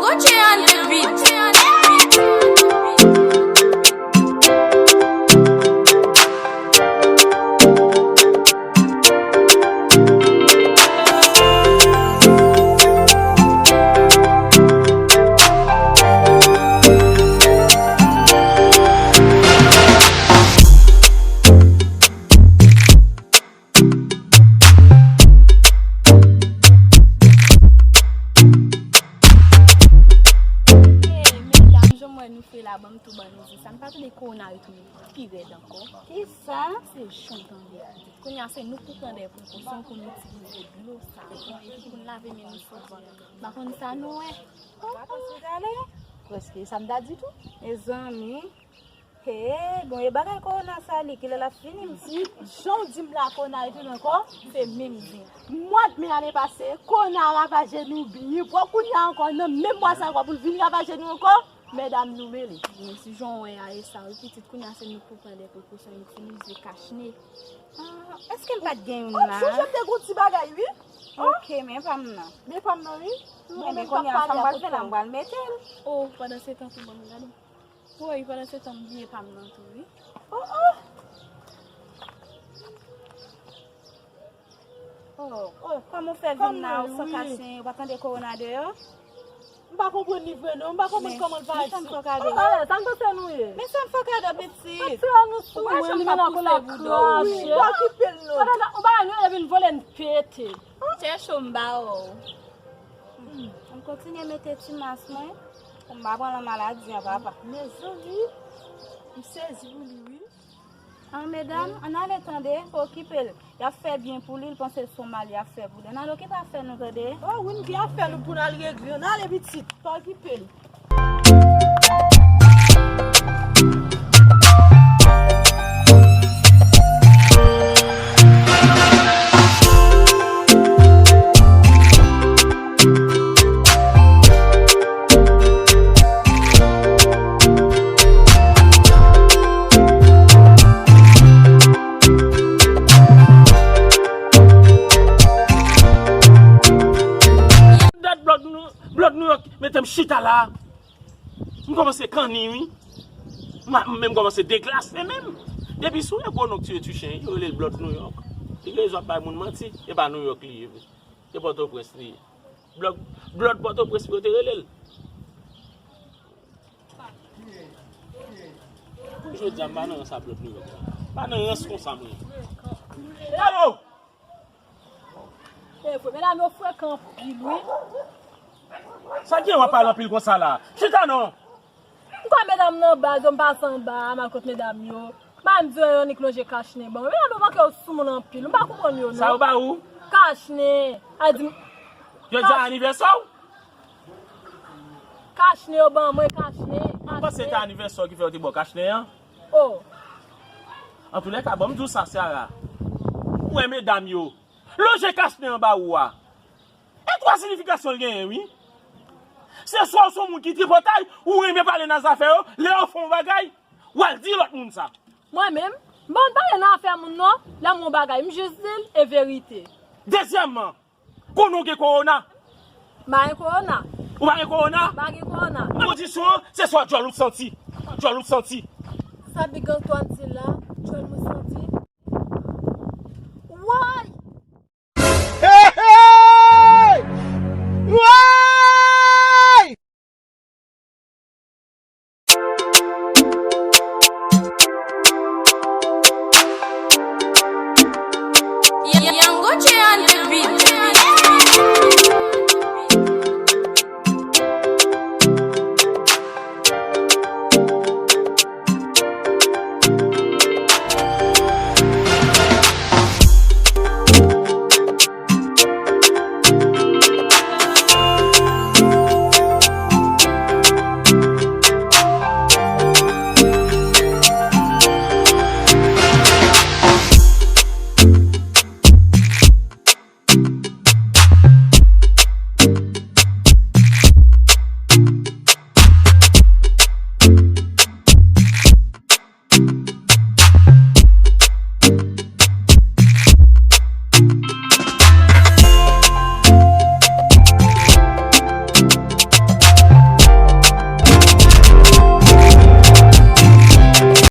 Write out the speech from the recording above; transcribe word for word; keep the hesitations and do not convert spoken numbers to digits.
Oche on the beat. Hey, medam, jan m wè nou fè la, ban m tou ban nou di sa. M pa tande kowona retounen pi rèd ankò. Kisa? Se jan w tande a. Kounye a, se nou k pou pran de prekosyon pou n itilize dlo savon epi pou n lave men nou soti. M pa konn sa nou wè. Ou pa konn si w t ale? Prèske sa m ta di tou. Mezanmi. Hey, bon, e bagay kowona sa li, kilè l ap fini? M di, jan w di m la kowona retounen ankò, se menm zen. Mwa d me ane pase, kowona ravaje nou byen. Bon, kounye a ankò, nan menm mwa sa ankò, pou l vin ravaje nou ankò, medam nou mele. Men si jan w wè a, e sa, wi, pitit, kounye a se nou k pou pran de prekosyon, itilize kachne. Ah, èske m pa t gen youn la? Oh, sonje m te gon ti bagay, wi. Oh. Ok, men pa m nan. Men pa m nan, wi. Bon, men kounye a, sa m pral fè la, m pral mete l. Oh, pandan se tan tou, ban m gade. Woy, pandan se tan m bliye pa m nan tou, wi. Oh, oh! Oh, oh, kòman w fè vin la, ou san kachne, ou pa tande kowona deyò? M pa konprann li vre non, m pa konprann kòman l parèt isit. Men sa m fè w kado. Oh, sa m panse nou ye. Men sa m fè w kado, pitit. Atire nou sou mwen, li menm la pou l ap krache. Wi, pa okipe l non. Ou pa nou e vin vole n pete. Chèche w m ba w. Hmm, m kontinye mete ti mas mwen pou m pa pran lan maladi an, papa. Mezanmi, m sezi pou li, wi. An, medam, ann ale tande, pa okipe l. Y ap fè byen pou li, l panse se yon mal y ap fè pou li. Ann ale okipe afè nou, tande. Oh, wi, m gen afè nou pou n al regle. Ann ale, pitit, pa okipe l. Dat blòd New York mete m chita la. M kòmanse kanni, wi. M menm kòmanse deglase menm. Depi si w wè gwo nonm ki tire ti chen, yo rele l blòd New York. Li gen rezon ap bay moun manti, e pa New York li ye vre. Se Pòtoprens li ye. Blòd, blòd Pòtoprens yo te rele l. Pou jodi a, m pa nan rans a blòd New York la. Pa nan rans konsa, mwen. Alo! E vre, medam yo frekan anpil, wi. Sa k gen w ap pale anpil konsa la? Chita non! M kwè medam nan baz yo, m pase anba a, m al kot medam yo. Ba m di yo, yo annik lonje kachnen ban mwen. Medam yo manke yo soumoun anpil, m pa konprann yo non. Sa yo ba ou? Kachnen. A di m. Jodi a anivèsè w? Kachnen yo ban mwen, kachnen. Ou panse se anivèsè w ki fè yo te ba w kachnen an? Oh. Antoulèka, ban m di w sa, Sarah. Ou wè medam yo lonje kachnen an ba ou a. E twa siyifikasyon l genyen, wi. Se swa w se yon moun ki tripotay, ou renmen pale nan zafè yo, lè yo fè yon bagay, w al di lòt moun sa. Mwen menm, m pa konn pale nan afè moun non, lè m wè yon bagay, m jis di l e verite. Dezyèmman, konnen w gen kowona. M pa gen kowona. Ou pa gen kowona? M pa gen kowona. Kondisyon an, se swa djòl ou t santi. Djòl ou t santi. Sa Big Antoine di la, djòl mwen santi. Woy! Hey, hey! Woy! Young Gucci on the beat.